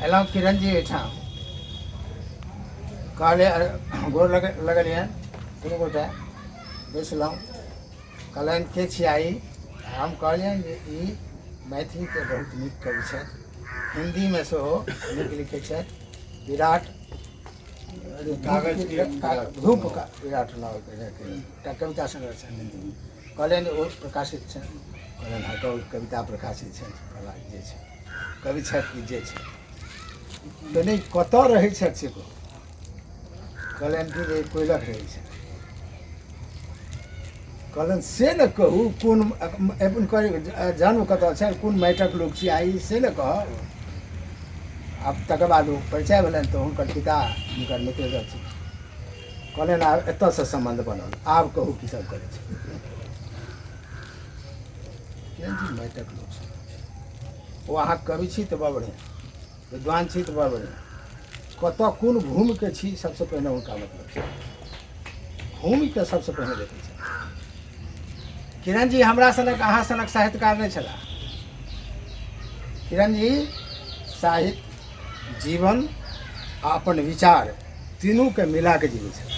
अयलहुँ किरणजी एहिठाम, कहलियै, गोर लगलियनि। दुनू गोटे बैसलहुँ। कहलनि, के छिया ई? हम कहलियनि जे ई मैथिलीके बहुत नीक कवि छथि, हिन्दीमे सेहो नीक लिखै छथि, विराट धूप विराट नाम एकटा कविता संग्रह छनि हिन्दीमे। कहलनि, ओ प्रकाशित छनि? कहलनि, हँ, कविता प्रकाशित छनि। फलाँ जे छै, कवि छथि कि जे छै तऽ नहि, कतऽ रहै छथि से कहू। कहलनि कि जे कोइलख रहै छै। कहलनि, से ने कहू, कोन हुनकर जन्म कतऽ छनि, कोन माटिक लोक छी आ ई, से ने कहब। आब तकर बाद ओ परिचय भेलनि तऽ हुनकर पिता हुनकर मित्र रहथिन। कहलनि, आब एतऽसँ सम्बन्ध बनल, आब कहू की सब करै छै। किरण जी माटिक लोक छै। ओ अहाँ कवि छी तऽ बड़ बढ़िआँ, विद्वान छी तऽ बड़ बढ़िआँ, कतऽ कोन भूमिके छी सबसँ पहिने हुनका मतलब छै। भूमिके सबसँ पहिने देखै छै। किरण जी हमरा सनक, अहाँ सनक साहित्यकार नहि छलाह। किरण जी साहित्य, जीवन आ अपन विचार तीनूके मिला के जीबै छलाह।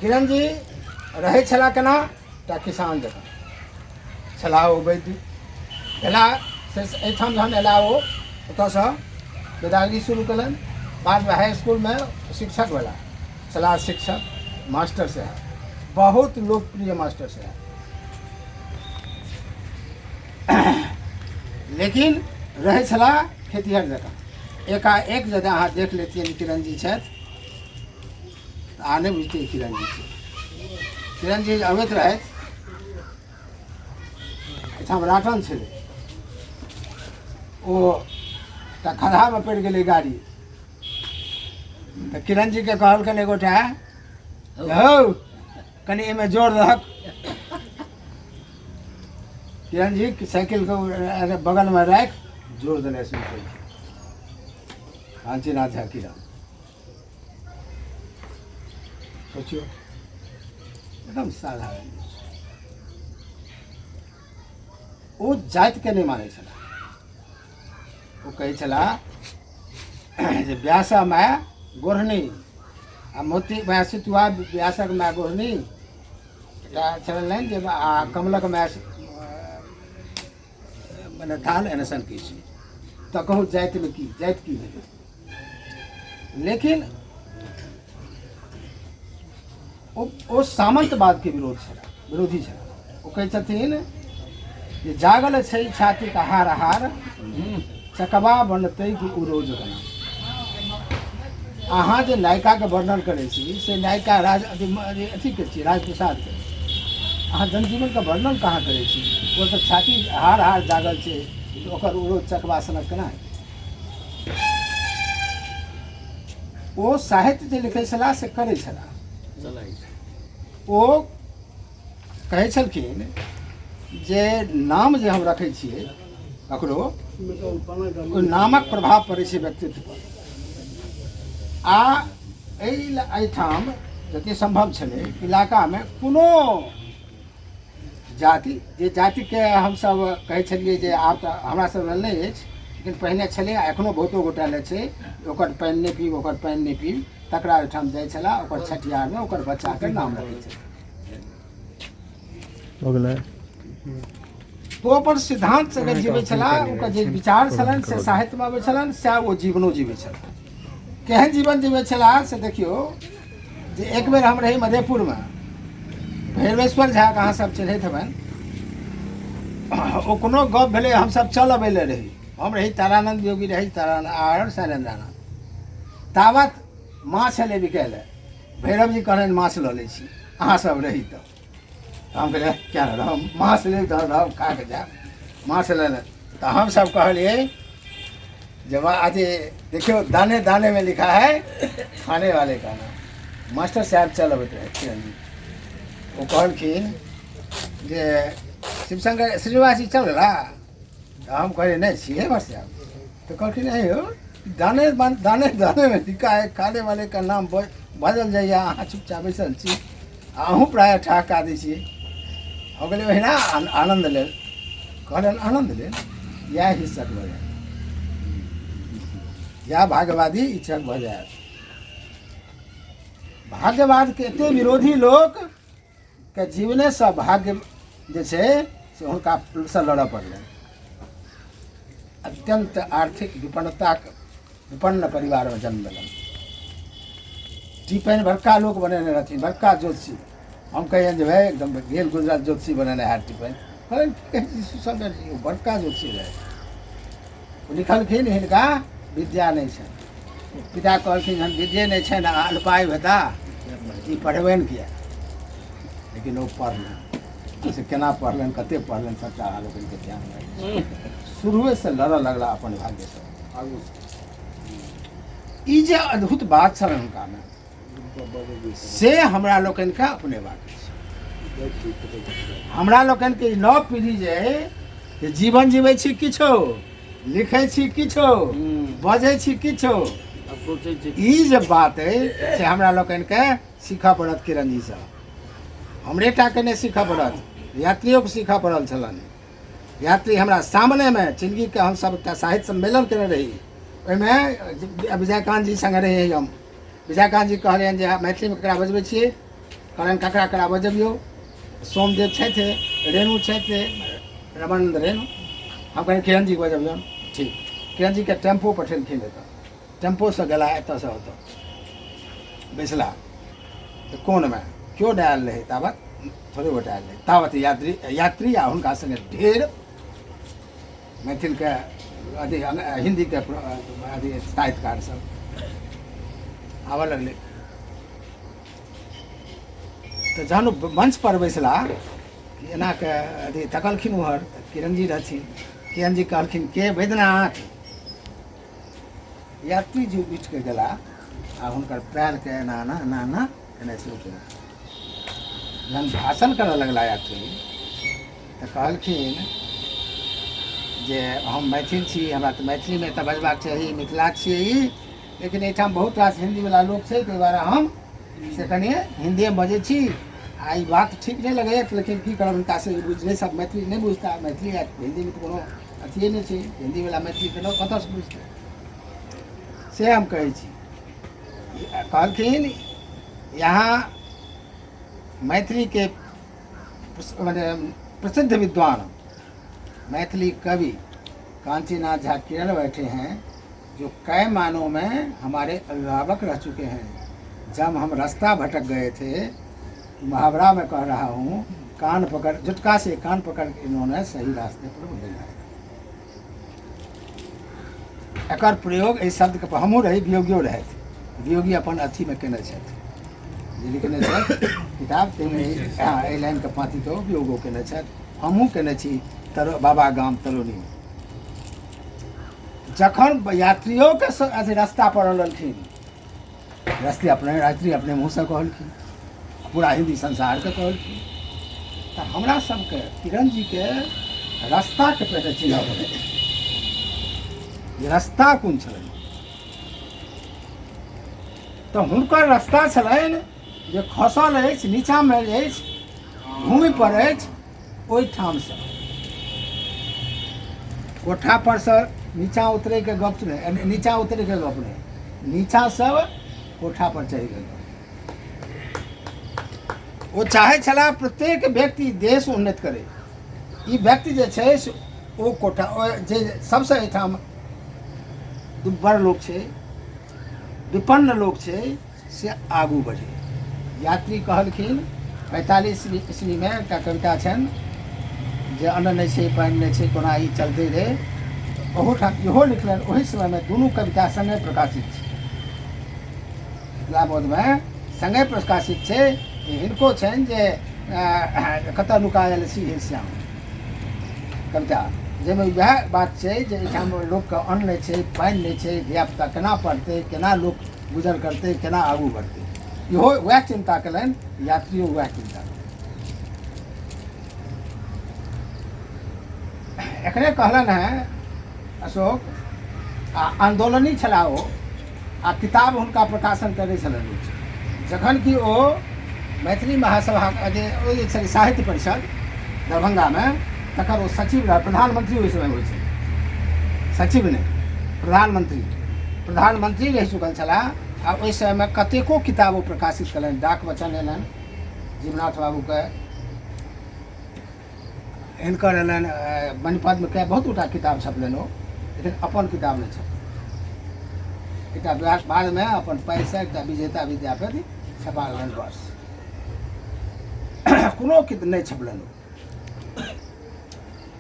किरण जी रहै छलाह केना? एकटा किसान जकाँ छलाह। ओ वैद्य भेला से एहिठाम जहन अयलाह, ओ ओतऽसँ विदागरी शुरू कयलनि। बादमे हाई इसकुलमे शिक्षक भेला छलाह, शिक्षक मास्टर साहेब, बहुत लोकप्रिय मास्टर साहेब। लेकिन रहै छलाह खेतिहर जकाँ। एकाएक यदि अहाँ देख लेतियै किरण जी छथि तऽ अहाँ नहि बुझतियै किरण जी छथि। किरण जी अबैत रहथि, एहिठाम राटन छलै, ओ तऽ खदहामे पड़ि गेलै गाड़ी। तऽ किरण जीके कहलकनि एगोटा, हौ, कनि एहिमे जोर रहक। किरण जी साइकिलके बगलमे राखि जोर देनाइ शुरू केलखिन। काञ्चीनाथ झा किरण, सोचियौ, एकदम साधारण। ओ जातिके नहि मानै छलाह। ओ कहै छलाह जे व्यासा माय गोढ़नी आ मोती माय सितुआ, व्यासक माय गोढ़नी एकटा छलनि जे आ कमलक माय मने धान, एहन सन किछु। तऽ कहू, जातिमे की, जाति की भेलै? लेकिन ओ सामन्तवादके विरोध छलाह, विरोधी छलाह। ओ कहै छथिन जे जागल छै छातीक हार हार, चकबा बनतै कि ओ रोज बना। अहाँ जे नायिकाके वर्णन करै छी से नायिका राज अथीके छी, राजप्रसादके। अहाँ जनजीवनके वर्णन कहाँ करै छी? ओ तऽ छाती हार हार जागल छै, ओकर ओ चकबा सनक केना हेतै? ओ साहित्य जे लिखै छलाह से करै छलाह। ओ कहै छलखिन जे नाम जे हम रखै छियै ककरो, ओहि नामक प्रभाव पड़ै छै व्यक्तित्व पर। आ एहिठाम जते सम्भव छलै इलाकामे कोनो जाति, जे जातिके हमसभ कहै छलियै जे आब तऽ हमरा सब लग नहि अछि, लेकिन पहिने छलै आ एखनो बहुतो गोटा लग छै, ओकर पानि नहि पीब, ओकर पानि नहि पीब, तकरा ओहिठाम जाइ छलाह, ओकर छठिहारमे ओकर बच्चाके नाम रखै छलै। हो गेलै। तो अपन सिद्धांत से अगर जीबै छलाह, ओकर जे विचार छलनि से साहित्यमे अबै छलनि, सएह ओ जीवनो जीबै छलाह। केहन जीवन जीबै छलाह से देखियौ जे एक बेर हम रही मधेपुरमे, भैरवेश्वर झाके अहाँ सब चिन्हैत हेबनि। ओ कोनो गप भेलै, हमसब चल अबै लए रही, हम रही, तारानंद योगी रही, तारानंद आर शैलेन्द्रानंद। तावत माछ एलै बिकै लए। भैरव जी कहलनि, माछ लऽ लै छी, अहाँ सब रही। तऽ हम कहलियै, क्या रहब, माछ लेब तऽ रहब, खा कऽ जायब। माछ लेने तऽ हमसब कहलियै जे अथी देखियौ, दाने दाने में लिखा है खाने वाले का नाम। मास्टर साहब चल अबैत रहै किरण जी। ओ कहलखिन जे शिवशंकर श्रीनिवास जी चल रहा। तऽ हम कहलियै, नहि छियै मास्टर साहब। तऽ कहलखिन, नहीं हो, दाने दाने दाने में लिखा है खाने वाले का नाम। बाजल जाइए, अहाँ चुपचाप बैसल छी आ अहूँ प्रायः ठहाका दै छियै। हो गेलै ओहिना आनन्द लेल। कहलनि आनन्द लेल इएह हिस्सक भऽ जायत, इएह भाग्यवादी इच्छक भऽ जायत। भाग्यवादके एते विरोधी लोक के जीवनेसँ भाग्य जे छै से हुनका सँ लड़ऽ पड़लनि। अत्यन्त आर्थिक विपन्नताक विपन्न परिवारमे जन्म लेलनि। टीपनि बड़का लोक बनेने रहथिन, बड़का ज्योतिषी। हम कहियनि जे भाइ एकदम गेल गुजरात ज्योतिषी बनेने हैत टीपनि। कहलनि की कहै छी सुशंकर जी, ओ बड़का ज्योतिषी रहै। ओ लिखलखिन हिनका विद्या नहि छनि। पिता कहलखिन जहन विद्ये नहि छनि आ अल्पायु हेता ई पढ़बनि किया। लेकिन ओ पढ़लनि, से केना पढ़लनि, कते पढ़लनि, सबटा अहाँ लोकनिके ध्यानमे अछि। शुरुएसँ लड़ऽ लगला अपन भाग्यसँ। आगू ई जे अद्भुत बात छलनि हुनकामे से हमरा लोकनिके अपनेबाक अछि। हमरा लोकनिके ई नव पीढ़ी जे अइ जे जीवन जीबै छी किछो, लिखै छी किछो, बजै छी किछो, सोचै छी। ई जे बात अइ से हमरा लोकनिके सीखऽ पड़त किरण जीसँ। हमरे टाके नहि सीखऽ पड़त, यात्रियोके सीखऽ पड़ल छलनि। यात्री हमरा सामनेमे चिन्गीके हमसब एकटा साहित्य सम्मेलन केने रही, ओहिमे विजयकान्त जी सङ्गे रही हम। विजयकान्त जी कहलियनि जे मैथिलीमे ककरा बजबै छियै? कहलनि ककरा ककरा बजबियौ? सोमदेव छथि, रेणु छथि, रमानन्द रेणु। हम कहलियनि किरण जीके बजबियौन। ठीक, किरण जीके टेम्पो पठेलखिन एतऽ, टेम्पोसँ गेला एतऽसँ ओतऽ बैसला तऽ कोनमे केओ नहि आयल रहै, ताबत थोड़े गोटे आयल रहै। ताबत यात्री आ हुनका सङ्गे ढेर मैथिलके अथी हिन्दीके अथी साहित्यकार सब आबऽ लगलै। तऽ जहन ओ मंच पर बैसला एना के अथी तकलखिन उहर, तऽ किरण जी रहथिन। किरण जी कहलखिन के वैद्यनाथ? यात्री जी उठि कऽ गेला आ हुनकर पैरके एना एना एना एना केनाइ शुरू केलनि। जहन भाषण करऽ लगला यात्री तऽ कहलखिन जे हम मैथिल छी, हमरा तऽ मैथिलीमे तऽ बजबाक चाही, मिथिला छियै ई, लेकिन एहिठाम बहुत रास हिन्दीवला लोक छै, ताहि दुआरे हम से कनि हिन्दीए बजै छी आ ई बात ठीक नहि लगैए, लेकिन की करब, हिनका से बुझ नहि सब मैथिली नहि बुझता, मैथिली आ हिन्दीमे तऽ कोनो अथिए नहि छै, हिन्दीवला मैथिली कतऽसँ बुझतै, से हम कहै छी। कहलखिन यहाँ मैथिलीके मने प्रसिद्ध विद्वान मैथिली कवि कांचीनाथ झा किरण बैठे हैं, जो कई मानों में हमारे अभिभावक रह चुके हैं। जब हम रास्ता भटक गए थे, मुहावरा में कह रहा हूँ, कान पकड़ झुटका से कान पकड़ के इन्होंने सही रास्ते पर ले लाए। एकर प्रयोग एहि शब्दके हमहूँ रही, वियोगियो रहथि, वियोगी अपन अथीमे केने छथि, जे लिखने छथि किताब ताहिमे हँ एहि लाइनके पाँतीके उपयोगो केने छथि, हमहूँ केने छी तर बाबा गाम तरौनीमे। जखन यात्रियोके अथी रास्ता पर अनलखिन, रस्ते अपने यात्री अपने मुँहसँ कहलखिन, पूरा हिन्दी संसारके कहलखिन, तऽ हमरा सबके किरण जीके रास्ताके पहिले चिन्हऽ पड़ै जे रास्ता कोन छलनि। तऽ हुनकर रास्ता छलनि जे खसल अछि, नीचाँमे अछि, भूमि पर अछि, ओहिठामसँ कोठा पर से नीचाँ उतरैके गप नहि, नीचाँ उतरैके गप नहि, नीचाँसँ कोठा पर चढ़ि गेल। ओ चाहै छलाह प्रत्येक व्यक्ति देश उन्नति करे। ई व्यक्ति जे छै से ओ कोठा ओ जे सबसँ एहिठाम दुब्बर लोक छै, विपन्न लोक छै, से आगू बढ़े। यात्री कहलखिन 45 ईस्वीमे एकटा कविता छनि जे अन्न नहि छै पानि नहि छै कोना ई चलते रे, ओहूठाम इहो लिखलनि। ओहि समयमे दुनू कविता सङ्गे प्रकाशित छै, मिथिलाबोधमे सङ्गे प्रकाशित छै। हिनको छनि जे कतऽ नुकायल छी हे श्याम कविता, जाहिमे वएह बात छै जे एहिठाम लोकके अन्न नहि छै पानि नहि छै, धियापुता केना पढ़तै, केना लोक गुजर करतै, केना आगू बढ़तै, इहो वएह चिन्ता केलनि, यात्रियो वएह चिन्ता केलनि। एकरे कहलनि हेँ अशोक, आ आन्दोलनी छलाह ओ, आ किताब हुनका प्रकाशन करै छलनि, जखन कि ओ मैथिली महासभा जे ओ जे छलै साहित्य परिषद, दरभंगामे, तकर ओ सचिव रहै। प्रधानमंत्री ओहि समय होइ छलै, सचिव नहि, प्रधानमंत्री, प्रधानमंत्री रहि चुकल छलाह। आ ओहि समयमे कतेको किताब ओ प्रकाशित कयलनि। डाक वचन एलनि जीवनाथ बाबूके, हिनकर एलनि मणिपद्मके, बहुत गोटा किताब छपलनि ओ, लेकिन अपन किताब नहि छपलनि। एकटा बादमे अपन पैसा एकटा विजेता विद्यापति छपा लेलनि, बस कोनो नहि छपलनि ओ।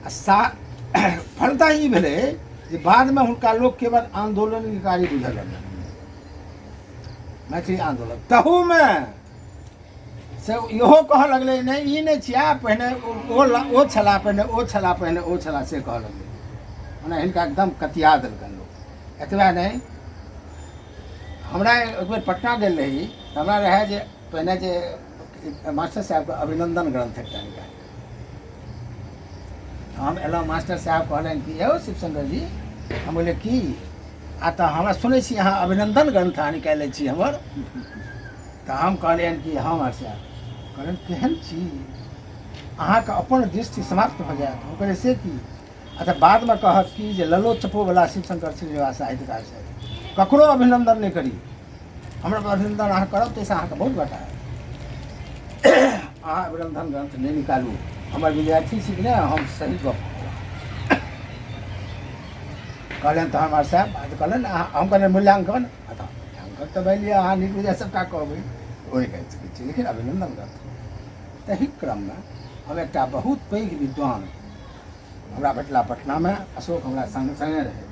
आ सा फलतः ई भेलै जे बादमे हुनका लोक केवल आन्दोलनकारी बुझऽ लगलै, मैथिली आन्दोलन। तहूमे से इहो कहऽ लगलै, नहि ई नहि छिया, पहिने ओ छलाह, पहिने ओ छलाह, पहिने ओ छलाह, से कहऽ लगलै। ओना हिनका एकदम कतिया देलकनि लोक। एतबा नहि, हमरा एक बेर पटना गेल रही तऽ हमरा रहए जे पहिने जे मास्टर साहेबके अभिनन्दन ग्रन्थ एकटा निकालि। हम एलहुँ, मास्टर साहब कहलनि कि यौ शिवशंकर जी। हम बोले की? आ तऽ हमरा सुनै छी अहाँ अभिनन्दन ग्रन्थ अहाँ निकालि छी हमर। तऽ हम कहलियनि कि हँ मास्टर साहब। कहलनि केहन छी, अहाँके अपन दृष्टि समाप्त भऽ जायत। हम कहलियै से की? अच्छा बादमे कहत कि जे ललो चपोवला शिवशंकर श्रीनिवास साहित्यकार छथि। ककरो अभिनन्दन नहि करी, हमरा अभिनन्दन अहाँ करब ताहिसँ अहाँके बहुत घाटा हैत। अहाँ अभिनन्दन ग्रन्थ नहि निकालू, हमर विद्यार्थी छी कि नहि, हम सही गप कहलनि। तऽ हमर साहब कहलनि, अहाँ, हम कहलियनि मूल्यांकन, तऽ मूल्यांकन तऽ मानि लिअ अहाँ नीक बेजाय सभटा कहबै, ओ नहि कहि सकै छी, लेकिन अभिनन्दन ग्रन्थ। तही क्रममे हम एकटा बहुत पैघ विद्वान हमरा भेटला पटनामे, अशोक हमरा सङ्ग सङ्गे रहै।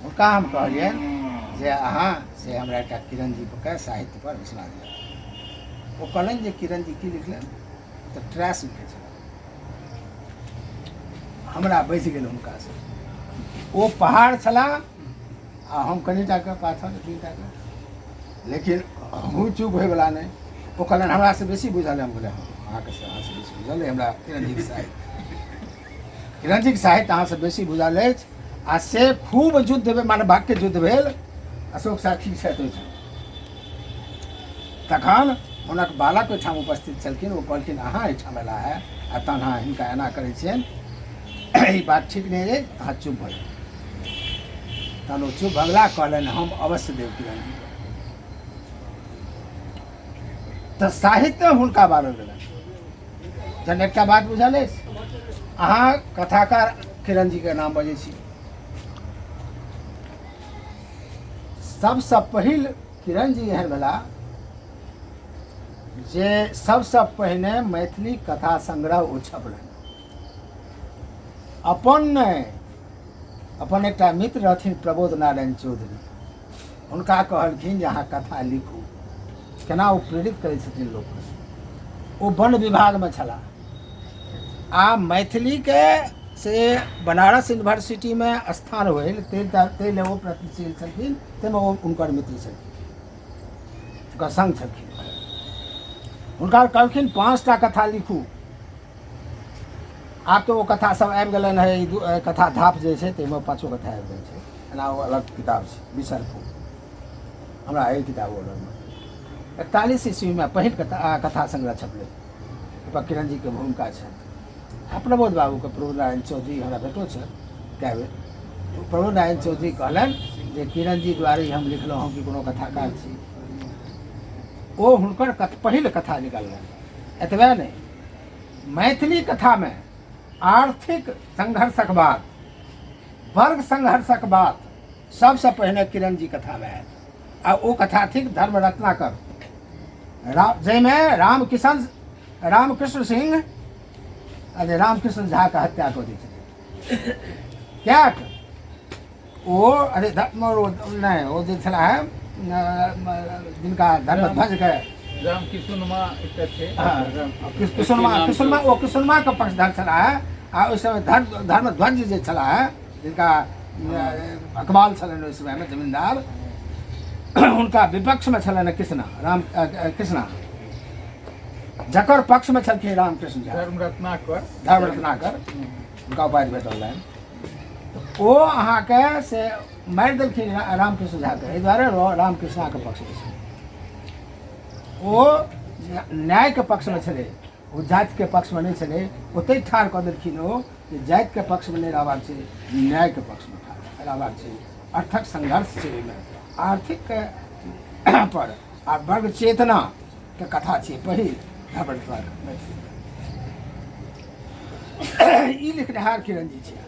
हुनका हम कहलियनि जे अहाँ से हमरा एकटा किरण जीके साहित्यपर रचना दिअ। ओ कहलनि जे किरण जी की लिखलनि? तऽ ट्रैश लिखै छलनि। हमरा बचि गेल हुनकासँ। ओ पहाड़ छलाह आ हम कनिटाके पाथर, तीनटाके, लेकिन हमहूँ चुप होइवला नहि। ओ कहलनि हमरासँ बेसी बुझल। हम कहलियै हँ, अहाँके अहाँसँ बेसी बुझल अइ हमरा किरण जीके साहित्य। किरण जीके साहित्य अहाँसँ बेसी बुझल अछि। आ से खूब युद्ध भेल, माने वाक्य युद्ध भेल। अशोक साक्षी छथि ओहिठाम। तखन हुनक बालक ओहिठाम उपस्थित छलखिन। ओ कहलखिन अहाँ एहिठाम अयला है आ तहन अहाँ हिनका एना करै छियनि, ई बात ठीक नहि अछि, अहाँ चुप भऽ जाउ। तहन ओ चुप भऽ गेला। कहलनि हम अवश्य देव किरण जीके। तऽ साहित्य हुनका बारल गेलनि। जहन एकटा बात बुझल अछि, अहाँ कथाकार किरण जीके नाम बजै छी, सबसँ पहिल किरण जी एहन भेला जे सबसँ पहिने मैथिली कथा संग्रह ओ छपलनि। अपन नहि, अपन एकटा मित्र रहथिन प्रबोध नारायण चौधरी, हुनका कहलखिन जे अहाँ कथा लिखू। केना ओ प्रेरित करै छथिन लोकके। ओ वन विभागमे छलाह आ मैथिलीके से बनारस यूनिवर्सिटीमे स्थान भेल ताहि लए ओ प्रयत्नशील छलखिन। ताहिमे ओ हुनकर मित्र छलखिन, हुनकर सङ्ग छलखिन। हुनका कहलखिन 5टा कथा लिखू। आब तऽ ओ कथा सब आबि गेलनि हे, ई कथा धाप जे छै ताहिमे 5 कथा आबि गेल छै। एना ओ अलग किताब छै बिसर फूल, हमरा एहि किताब ओ लगमे 41 ईस्वीमे पहिल कथा कथा संग्रह छपलै। ओहिपर किरण जीके भूमिका छनि आ प्रबोध बाबूके, प्रबोध नारायण चौधरी हमरा भेटो छनि कए बेर। प्रबोध नारायण चौधरी कहलनि जे किरण जी द्वारे हम लिखलहुँ हँ कि कोनो कथाकार छी। ओ हुनकर पहिल कथा निकाललनि। एतबे नहि, मैथिली कथामे आर्थिक संघर्षक बात, वर्ग संघर्षक बात सबसँ पहिने किरण जी कथामे आयल आ ओ कथा थिक धर्म रत्नाकर, जाहिमे रामकिशन रामकृष्ण सिंह अरे रामकृष्ण झाके हत्या कऽ दै छथिन। किएक ओ अरे नहि, ओ जे छलाह है जिनका धर्मध्वजके रामकिशुनमा एकटा छै। किशुनमा, किशुनमा, ओ किशुनमाके पक्षधर छलाह है। आ ओहि समय धर्मध्वज जे छलाह है, जिनका अकबाल छलनि ओहि समयमे जमींदार, हुनका विपक्षमे छलनि कृष्णा, राम कृष्णा, जकर पक्षमे छलखिन रामकृष्ण झा। धर्मरत्नाकर, धर्मरत्नाकर हुनका उपाधि भेटल रहनि। ओ अहाँके से मारि देलखिन रामकृष्ण झाके, एहि दुआरे रामकृष्णाके पक्षमे छलै, ओ न्यायके पक्षमे छलै। ओ जातिके पक्षमे नहि छलै। ओतहि ठाढ़ कऽ देलखिन ओ जे जातिके पक्षमे नहि रहबाक छै, न्यायके पक्षमे ठाढ़ रहबाक छै। अर्थक संघर्ष छै ओहिमे, आर्थिक पर आ वर्ग चेतनाके कथा छै पहिल धर्मरत्नाकर मैथिली। ई लिखनिहार किरण जी छै।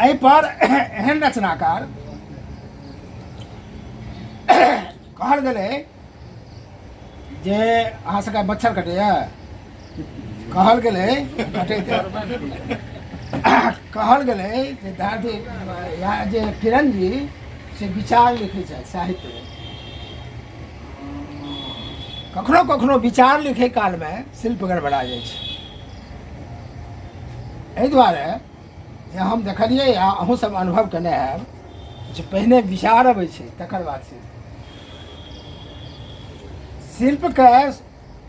एहिपर एहन रचनाकार कहल गेलै जे अहाँ सबके मच्छर कटैया, कहल गेलै कटैत, कहल गेलै जे दादी या जे किरण जी से विचार लिखै छथि साहित्यमे। कखनो कखनो विचार लिखै कालमे शिल्प गड़बड़ा जाइ छै। एहि दुआरे जे हम देखलियै आ अहूँ सब अनुभव केने हैब जे पहिने विचार अबै छै तकर बाद शिल्प। शिल्पके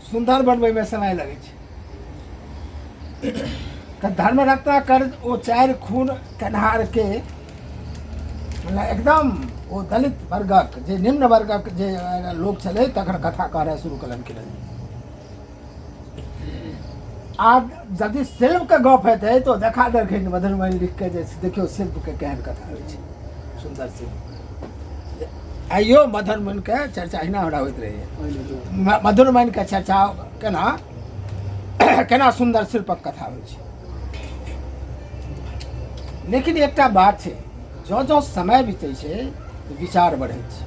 सुन्दर बनबैमे समय लगै छै। तऽ धर्मरत्नाकर ओ 4 खून केनहारके मतलब एकदम ओ दलित वर्गक जे निम्न वर्गक जे लोक छलै तकर कथा कहनाइ शुरू केलनि किरण जी। आब यदि शिल्पके गप हेतै तऽ ओ देखा देलखिन मधुरमणि लिख के जे देखियौ शिल्पके केहन कथा होइ छै, सुन्दर शिल्प। आइयो मधुरमणिके चर्चा अहिना हमरा होइत रहैए। मधुरमणिके चर्चा केना केना सुन्दर शिल्पक कथा होइ छै। लेकिन एकटा बात छै, जँ जँ समय बीतै छै विचार बढ़ै छै,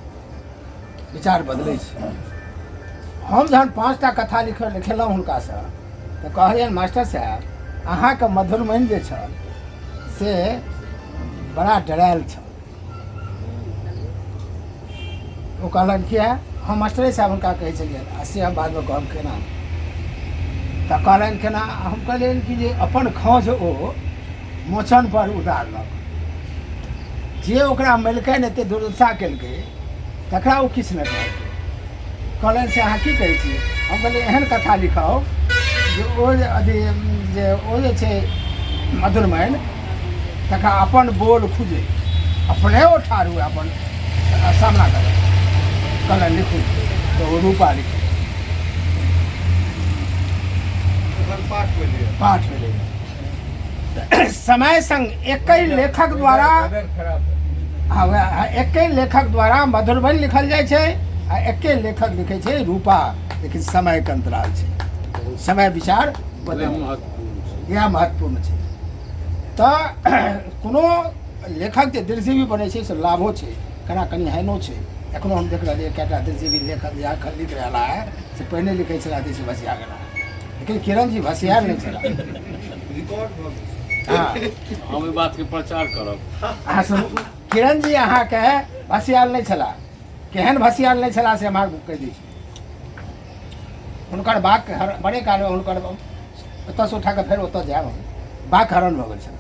विचार बदलै छै। हम जहन 5टा कथा लिखेलहुँ हुनकासँ तऽ कहलियनि मास्टर साहेब अहाँके मधुरमणि जे छल से बड़ा डरायल छल। ओ कहलनि किया? हम मास्टरे साहेब हुनका कहै छलियनि आ से हम बादमे कहब केना। तऽ कहलनि केना? हम कहलियनि कि जे अपन खौझ ओ मोचन पर उतारलक, जे ओकरा मलकै ने एते दुर्दशा केलकै तकरा ओ किछु नहि कहलकै। कहलनि से अहाँ की कहै छी? हम कहलियै एहन कथा लिखाउ जे ओ जे अथी जे ओ जे छै मधुरमनि तकरा अपन बोल खुजै, अपने ओ ठाढ़ हुए, अपन सामना करै। कहलनि लिखू, तऽ ओ रूपा लिखू पाठ भेलै, पाठ भेलै। समय संग एकहि लेखक द्वारा एके लेखक द्वारा मधुरबनि लिखल जाइ छै आ एके लेखक लिखै छै रूपा, लेकिन समयके अंतराल छै, समय विचार बदल, इएह महत्वपूर्ण छै। तऽ कोनो लेखक जे दीर्घजीवी बनै छै से लाभो छै, कना कनि हानिओ छै। एखनो हम देख रहलियै कएटा दीर्घजीवी लेखक जे एखन लिख रहला है से पहिने लिखै छलाह से भसिया गेला, लेकिन किरण जी भसियाल नहि छलाह। हँ, हम ई बातके प्रचार करब। अहाँ सुनू, किरण जी अहाँके भसियाल नहि छलाह। केहन भसियाल नहि छलाह से हम अहाँके कहि दै छी। हुनकर बाक हर बड़े कालमे हुनकर ओतऽसँ उठा कऽ फेर ओतऽ जायब हम, बाक हरण भऽ गेल छलै।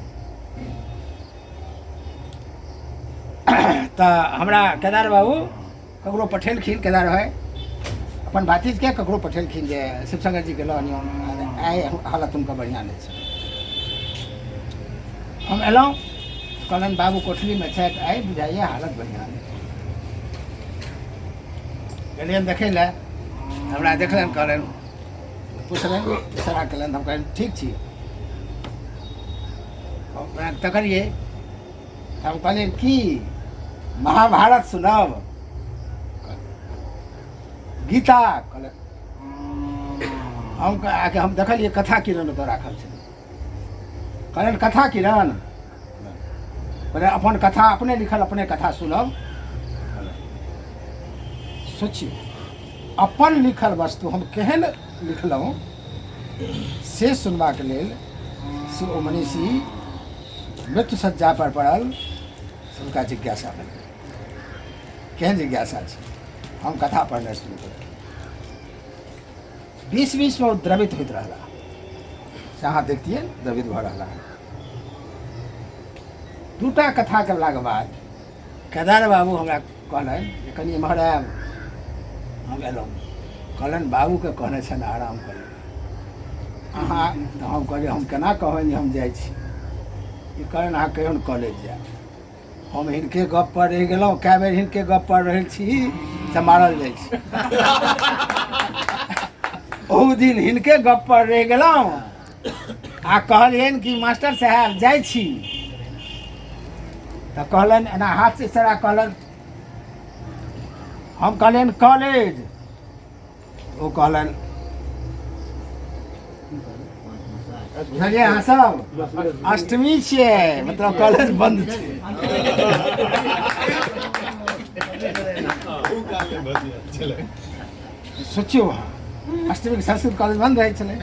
तऽ हमरा केदार बाबू ककरो पठेलखिन, केदार भाइ अपन भातिजके ककरो पठेलखिन जे शिवशंकर जीके लऽ अनियौन, आइ हालत हुनकर बढ़िआँ नहि छै। हम अयलहुँ, कहलनि बाबू कोठलीमे छथि, आइ बुझाइए हालत बढ़िआँ नहि। गेलियनि देखै लए, हमरा देखलनि, कहलनि, पुछलनि, इशारा केलनि, हम कहलनि ठीक छी। तकलियै, हम कहलियै की महाभारत सुनब, गीता? कहलक हम आके हम देखलियै कथा किरण ओतऽ राखल छलै। कहलनि कथा किरण? कहले अपन कथा अपने लिखल अपने कथा सुनब। सोचियौ, अपन लिखल वस्तु हम केहन लिखलहुँ से सुनबाक लेल से ओ मनीषी मृत्यु सज्जा पर पड़ल, हुनका जिज्ञासा भेलै। केहन जिज्ञासा छै? हम कथा पढ़नाइ शुरू केलहुँ। बीच बीचमे ओ द्रवित होइत रहला, से अहाँ देखतियै द्रवित भऽ रहला। दूटा कथा करलाके बाद केदार बाबू हमरा कहलनि जे कनि एम्हर आयब। हम अयलहुँ। कहलनि बाबूके कहने छनि आराम करै अहाँ। तऽ हम कहलियै हम केना कहबनि जे हम जाइ छी? ई कहलनि अहाँ कहियौ ने कॉलेज जायब। हम हिनके गप पर रहि गेलहुँ, कए बेर हिनके गप पर रहल छी से मारल जाइ छी। ओहू दिन हिनके गप पर रहि गेलहुँ आ कहलियनि कि मास्टर साहेब जाइ छी, तऽ कहलनि एना हाथसँ इशारा कहलनि। हम कहलियनि कॉलेज, ओ कहलनि बुझलियै अहाँ सब अष्टमी छियै, मतलब कॉलेज बन्द छै। सोचियौ अहाँ, अष्टमीके संस्कृत कॉलेज बन्द रहै छलै।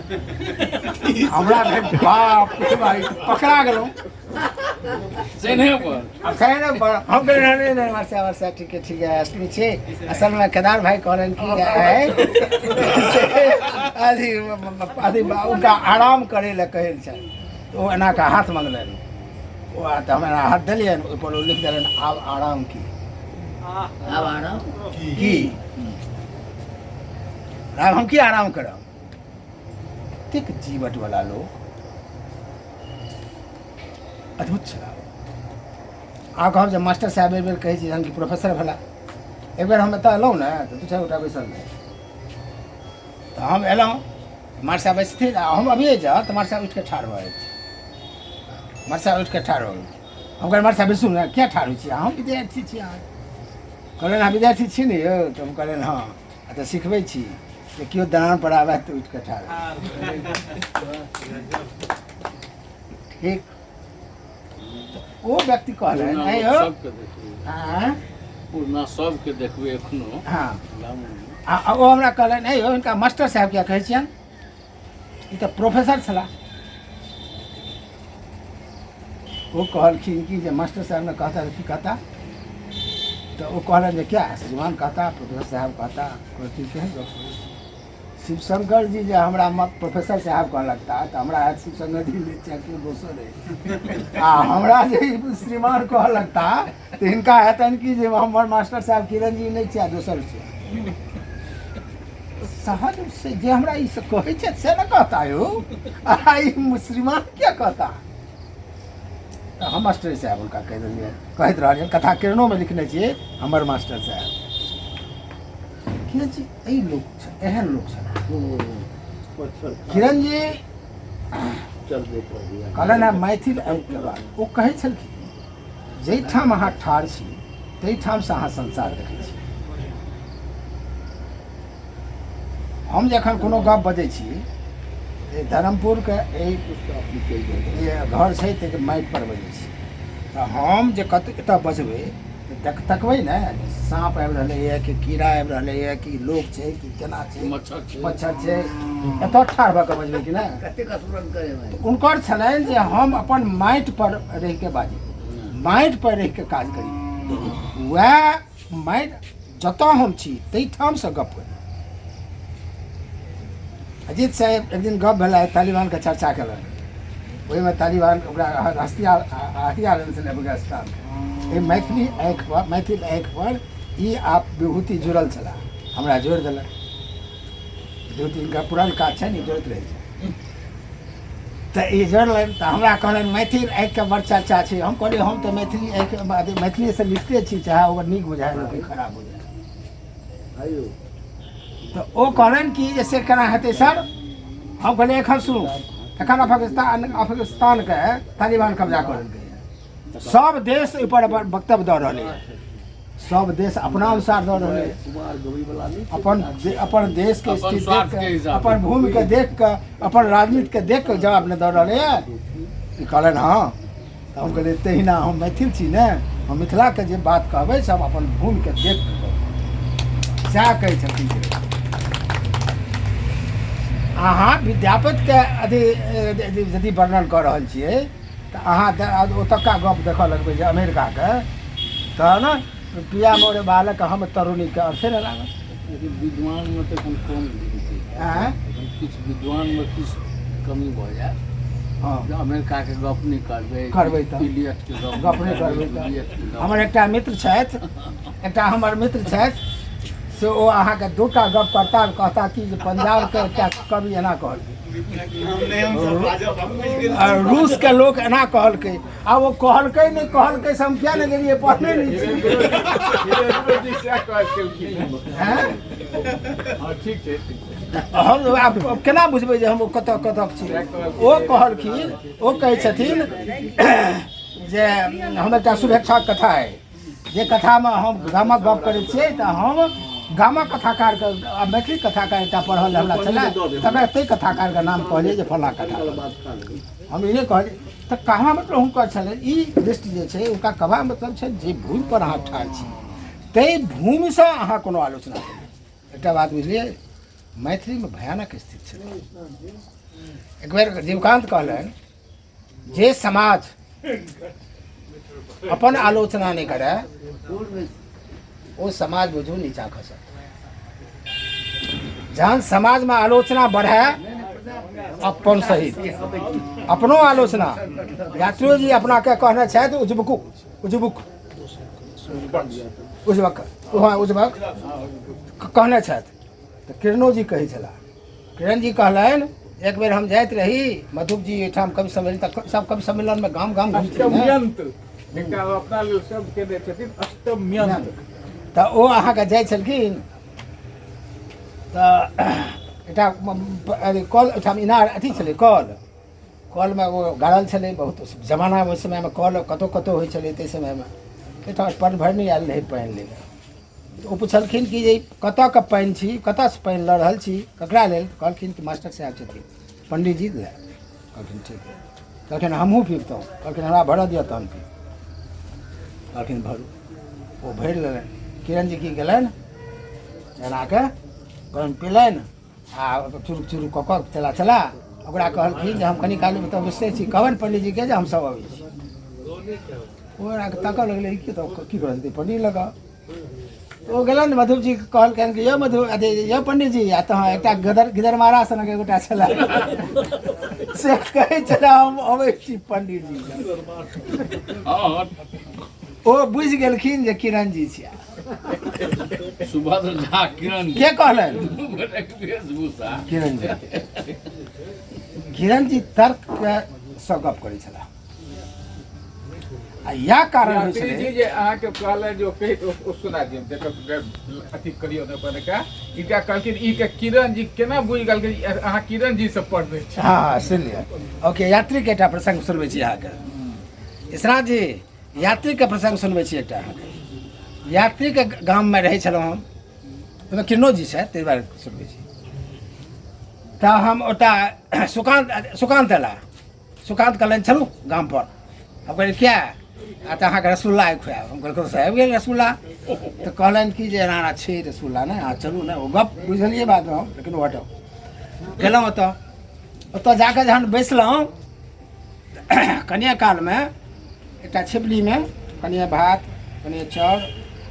हमरा भेल बाप रे भाई, पकड़ा गेलहुँ सेने पर। आब खैर पर हम कहलियै, नहीं नहीं मास्टर मास्टर ठीक है ठीक है, अष्टमी छै। असलमे केदार भाई कहलनि कि जे आइ से अथी अथी हुनका आराम करै लए कहै लए छनि, तऽ ओ एना कऽ हाथ मङ्गलनि, ओ तऽ हम एना हाथ देलियनि, ओहिपर ओ लिख देलनि आब आराम की, आब आराम की, आब हम की आराम करब। कतेक जीवट वाला लोक अद्भुत छला। आ कहब जे मास्टर साहेब एक बेर कहै छी जहन कि प्रोफेसर भेला। एक बेर हम एतऽ एलहुँ ने तऽ दू चारि गोटा बैसल रहै, तऽ हम एलहुँ, मास्टर साहेब बैसथिन आ हम अबियै जाउ तऽ मास्टर साहेब उठि कऽ ठाढ़ भऽ जाइ छै। मास्टर साहेब उठि कऽ ठाढ़ भऽ गेल। हम कहलियै मास्टर साहेब बैसू ने, किया ठाढ़ होइ छी, हम विद्यार्थी छी। अहाँ कहलनि अहाँ विद्यार्थी छी ने यौ? तऽ हम कहलियनि हँ। आ तऽ सिखबै छी जे केओ दलान पर आबै तऽ उठि कऽ ठाढ़। ठीक, ओ व्यक्ति कहलनि आँय यौ, सबके देखबै। आँय? पुरना सबके देखबै एखनो। हँ। गाममे। आ ओ हमरा कहलनि आँय यौ, हिनका मास्टर साहेब किया कहै छियनि, ई तऽ प्रोफेसर छलाह। ओ कहलखिन कि जे मास्टर साहब ने कहता तऽ की कहता? तऽ ओ कहलनि जे क्या श्रीमान कहता, प्रोफेसर साहब कहता। कहलखिन केहन गप करै छी? शिवशंकर जी जे हमरा प्रोफेसर साहब कहऽ लगता तऽ हमरा हैत शिवशंकर जी नहि चाहे केओ दोसर अइ, आ हमरा जे श्रीमान कहऽ लगता तऽ हिनका हेतनि कि जे हमर मास्टर साहब किरण जी नहि चाहे दोसर छै। सहज से जे हमरा ई सब कहै छथि से ने कहता यौ, आ ई श्रीमान किया कहता? तऽ हम मास्टर साहब हुनका कहि देलियै, कहैत रहलियै, कथा किरणोमे लिखने छियै हमर मास्टर साहब। किरण जी एहि लोक एहन लोक छलाह। किरण जी कहलनि हँ मैथिल आबिके बाद ओ कहै छलखिन जाहिठाम अहाँ ठाढ़ छी ताहिठामसँ अहाँ संसार देखै छी। हम जखन कोनो गप बजै छी धर्मपुरके एहि जे घर छै ताहिके माटि पर बजै छी, तऽ हम जे कत एतऽ बजबै तऽ तकबै ने साँप आबि रहलैए कि कीड़ा आबि रहलैए कि लोक छै कि केना छै, मच्छर छै, मच्छर छै, एतऽ ठाढ़ भऽ कऽ बजबै कि नहि? कतेक स्मरण करेबै। हुनकर छलनि जे हम अपन माटि पर रहिके बाजी, माटि पर रहिके काज करी, वएह माटि जतऽ हम छी ताहिठामसँ गप करी। अजीत साहेब एक दिन गप भेलै, तालिबानके चर्चा केलक, ओहिमे तालिबान ओकरा हथियार हथियार लेने छलै अफगानिस्तानके। एहि मैथिली आँखि पर, मैथिल आँखि पर ई आप विभूति जुड़ल छलाह, हमरा जोड़ि देलक। विभूति हिनका पुरान काज छनि, ई जोड़ैत रहै छै, तऽ ई जोड़लनि। तऽ हमरा कहलनि मैथिल आँखिके बड़ चर्चा छै। हम कहलियै हम तऽ मैथिली आँखि मैथिलीसँ लिखते छी, चाहे ओकर नीक बुझाय कि खराब बुझाय। तऽ ओ कहलनि कि जे से केना हेतै सर? हम कहलियै एखन सुनू, एखन अफगानिस्तानके तालिबान कब्जा कऽ लेलकै, सब देश ओहिपर अपन वक्तव्य दऽ रहलैए, सब देश अपना अनुसार दऽ रहलैए, अपन देशके अपन स्थिति स्वार्थ देख के कऽ, हिसाब। अपन भूमिके देख कऽ, अपन राजनीतिके देख कऽ जवाब नहि दऽ रहलैए। ई कहलनि हँ। तऽ हम कहलियै तहिना हम मैथिल छी ने, हम मिथिलाके जे बात कहबै से हम अपन भूमिके देख कऽ कहबै। सएह कहै छथिन जे अहाँ विद्यापतिके अथी यदि वर्णन कऽ रहल छियै तऽ अहाँ ओतुक्का गप देखऽ लगबै जे अमेरिकाके, तऽ ने पिया मोरे बालक हम तरुणीके अर्थे नहि लागल। लेकिन विद्वानमे तऽ एखन कम गिनती है। आँय? एखन किछु विद्वानमे किछु कमी भऽ जायत। हँ। जे अमेरिकाके गप नहि करबै, करबै तऽ। इलियटके गप गप नहि करबै तऽ। जूलियटके गप। हमर एकटा मित्र छथि, एकटा हमर मित्र छथि से ओ अहाँके दूटा गप करता, कहता कि जे पंजाबके एकटा कवि एना कहलकै, आ रूसके लोक एना कहलकै, आ ओ कहलकै नहि कहलकै से हम किया नहि गेलियै, पढ़ने नहि छी। धीरेन्द्र जी सएह कहै छलखिन। हैं? हँ, ठीक छै, ठीक छै। हम आब केना बुझबै जे हम कतऽ कतऽ छी। ओ कहलखिन, ओ कहै छथिन जे हम एकटा शुभेच्छाक कथा अइ, जे कथामे हम गामक गप करै छियै तऽ हम गामक कथाकारके आ मैथिली कथाकार एकटा पढ़ल हमरा छलै, तकर ताहि कथाकारके नाम कहलियै जे फल्लाँ कथा। हम ई नहि कहलियै तऽ कहबा मतलब हुनकर छलै ई दृष्टि जे छै हुनका कहबा मतलब छै जे भूमिपर अहाँ ठाढ़ छी ताहि भूमिसँ अहाँ कोनो आलोचना करू। एकटा बात बुझलियै, मैथिलीमे भयानक स्थिति छलै। एक बेर जीवकान्त कहलनि जे समाज अपन आलोचना नहि करए ओ समाज बुझू नीचा खसत। जहन समाजमे आलोचना बढ़ए अपन सहित अपनो आलोचना, यात्रियो जी अपनाके कहने छथि उजबुक उजबुक उजबक, हँ उजबक कहने छथि। तऽ किरणो जी कहै छलाह, किरण जी कहलनि एक बेर हम जाइत रही मधुप जी एहिठाम कवि सम्मेलन, तऽ सब कवि सम्मेलनमे गाम गाम घुमथिन ने। अष्टम्यंत एकटा ओ अपना लेल शब्द केने छथिन अष्टम्यंत। तऽ ओ अहाँके जाइ छलखिन तऽ एकटा अरे कल ओहिठाम इनार अथी छलै, कल, कलमे ओ गाड़ल छलै। बहुत जमाना ओहि समयमे कल कतहु कतहु होइ छलै ताहि समयमे। एहिठाम पानि भरने आयल रहै पानि लै लए। तऽ ओ पुछलखिन कि जे कतऽके पानि छी, कतऽसँ पानि लऽ रहल छी, ककरा लेल? कहलखिन कि मास्टर साहेब छथिन पंडीजी लए। कहलखिन ठीक। कहलखिन हमहूँ पीबतहुँ। कहलखिन हमरा भरऽ दिअ तहन पीब। कहलखिन भरू। ओ भरि लेलनि। किरण जी की केलनि, एनाके पानि पीलनि आ चुरुक चुरुक कऽ कऽ चला चला ओकरा कहलखिन जे हम कनि काल ओतऽ बैसते छी, कहबनि पंडीजीके जे हमसभ अबै छी। ओ एनाके ताकऽ लगलै, की तऽ की करऽ जेतै पंडीजी लग। ओ गेलनि मधुप जी कहलकनि कि यौ मधु अथी यौ पंडीजी, आ तहन एकटा गदर गिदरमारा सनक एगोटा छलै से कहै छलै हम अबै छी पंडीजी। हँ ओ बुझि गेलखिन जे किरण जी छिया। सुभद्र झा किरण के कहलनि? दुनू गोटेक वेशभूषा। किरण जी, किरण जी तर्क के सँ गप करै छलाह आ इएह कारण होइ यात्री जी छलै। जे अहाँके कहलनि जे ओ कहि ओ सुना दियौ, जकर अथी करियौ ने अपन का इनका कहलखिन ई के किरण जी केना बुझि गेलखिन अहाँ किरण जी से पढ़ने छी। हँ हँ सुनि लिअ। ओके, यात्रीके एकटा प्रसंग सुनबै छी अहाँके। इसराज जी, यात्रीके प्रसंग सुनबै छी एकटा अहाँके। यात्रीके गाममे रहै छलहुँ हम, ओहिमे किरणो जी छथि, ताहि दुआरे सुनबै छी। तऽ हम ओतऽ सुकान्त, सुकान्त अयला। सुकान्त कहलनि चलू गामपर। हम कहलियै किया? आ तऽ अहाँके रसगुल्ला आइ खुआएब। हम कहलियै कतऽसँ आबि गेल रसगुल्ला? तऽ कहलनि कि जे एना एना छै रसगुल्ला ने, अहाँ चलू ने। ओ गप बुझलियै बादमे हम, लेकिन ओ हटाउ। गेलहुँ ओतऽ, ओतऽ जाकऽ जहन बैसलहुँ कनिए कालमे एकटा छिपलीमे कनिए भात, कनिए चाउर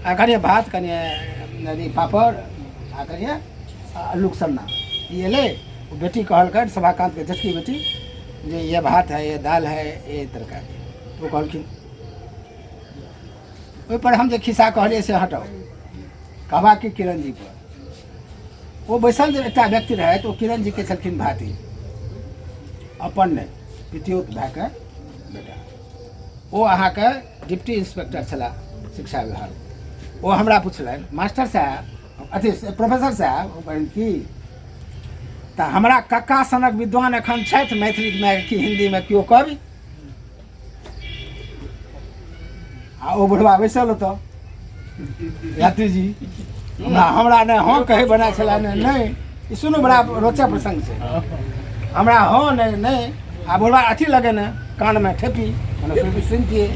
आ कनिए भात, कनिए अथी पापड़ आ कनिए आलूके सन्ना ई एलै। ओ बेटी कहलकनि, सभाकान्तके जेठकी बेटी, जे ये भात है, ये दाल है, ये तरकारी। ओ कहलखिन ओहिपर हम जे खिस्सा कहलियै से हटाउ। कहबा कि किरण जी पर ओ बैसल जे एकटा व्यक्ति रहथि, ओ किरण जीके छलखिन भाती, अपन नहि, पितियौत भायके बेटा। ओ अहाँके डिप्टी इंस्पेक्टर छलाह शिक्षा विभाग। ओ हमरा पुछलनि, मास्टर साहेब, अथी प्रोफेसर साहेब, ओ कहलनि की तऽ हमरा कक्का सनक विद्वान एखन छथि मैथिलीमे कि हिन्दीमे केओ कवि? आ ओ बुढ़वा बैसल ओतऽ यात्री जी, हमरा हमरा नहि हँ कहै बना छलै नहि नहि। ई सुनू, बड़ा रोचक प्रसंग छै। हमरा हँ नहि नहि, आ बुढ़वा अथी लगेने कानमे ठेपी, मने सुनतियै,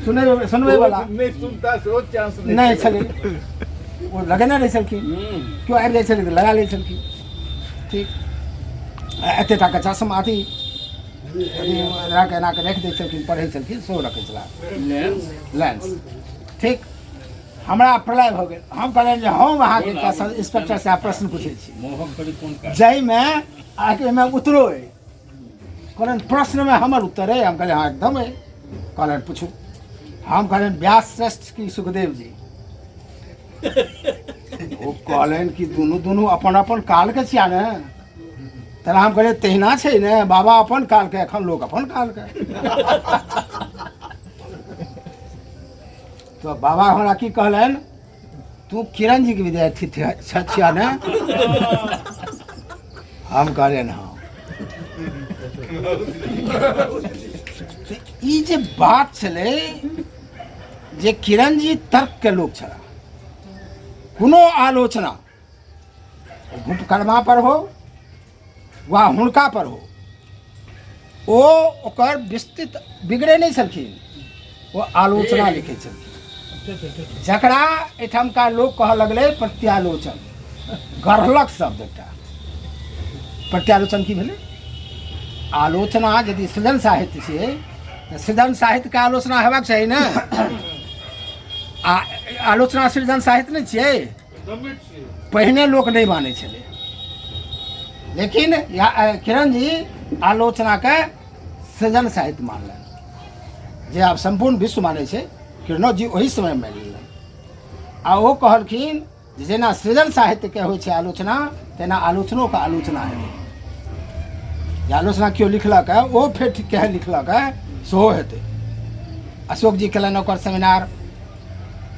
सुनै सुनबै वाला नहि सुनता सेहो चांस नहि छलै। ओ लगेने रहै छलखिन, केओ आबि जाइ छलै तऽ लगा लै छलखिन। ठीक, एते टाके चश्मा अथी एना कऽ एना कऽ राखि दै छलखिन, पढ़ै छलखिन सेहो रखै छलाह लेंस, लेंस। ठीक, हमरा प्रलय भऽ गेल। हम कहलियनि जे हम अहाँके एकटा इंस्पेक्टर साहब प्रश्न पूछै छी मोहक करी कोन काज, जाहिमे अहाँके ओहिमे उत्तरो अइ। कहलनि प्रश्नमे हमर उत्तर अइ? हम कहलियै हँ एकदम अइ। कहलनि पूछू। हम कहलियनि व्यास श्रेष्ठ की सुखदेव जी? ओ कहलनि कि दुनू दुनू अपन अपन कालके छिया ने। तहन हम कहलियै तहिना छै ने, बाबा अपन कालके, एखन लोक अपन कालके। तऽ बाबा हमरा की कहलनि, तू किरण जी के विद्यार्थी छिया ने? हम कहलियनि हँ। ई जे बात छलै जे किरण जी तर्क के लोक छलाह, कोनो आलोचना गुप्तकर्मा पर हो वा हुनका पर हो, ओ ओकर विस्तृत बिगड़े नहि छलखिन, ओ आलोचना लिखै छलखिन, जकरा एहिठामका लोक कहऽ लगलै प्रत्यालोचन, गढ़लक शब्द एकटा। प्रत्यालोचन की भेलै? आलोचना यदि सृजन साहित्य छियै तऽ सृजन साहित्यके आलोचना हेबाक चाही ने। आ आलोचना सृजन साहित्य नहि छियै? पहिने लोक नहि मानै छलै, लेकिन किरण जी आलोचनाके सृजन साहित्य मानलनि, जे आब सम्पूर्ण विश्व मानै छै। किरणो जी ओहि समय मानि लेलनि आ ओ कहलखिन जे जेना सृजन साहित्यके होइ छै आलोचना, तेना आलोचनोके आलोचना हेतै। जे आलोचना केओ लिखलक है ओ फेर केहन लिखलक है सेहो हेतै। अशोक जी केलनि ओकर सेमिनार,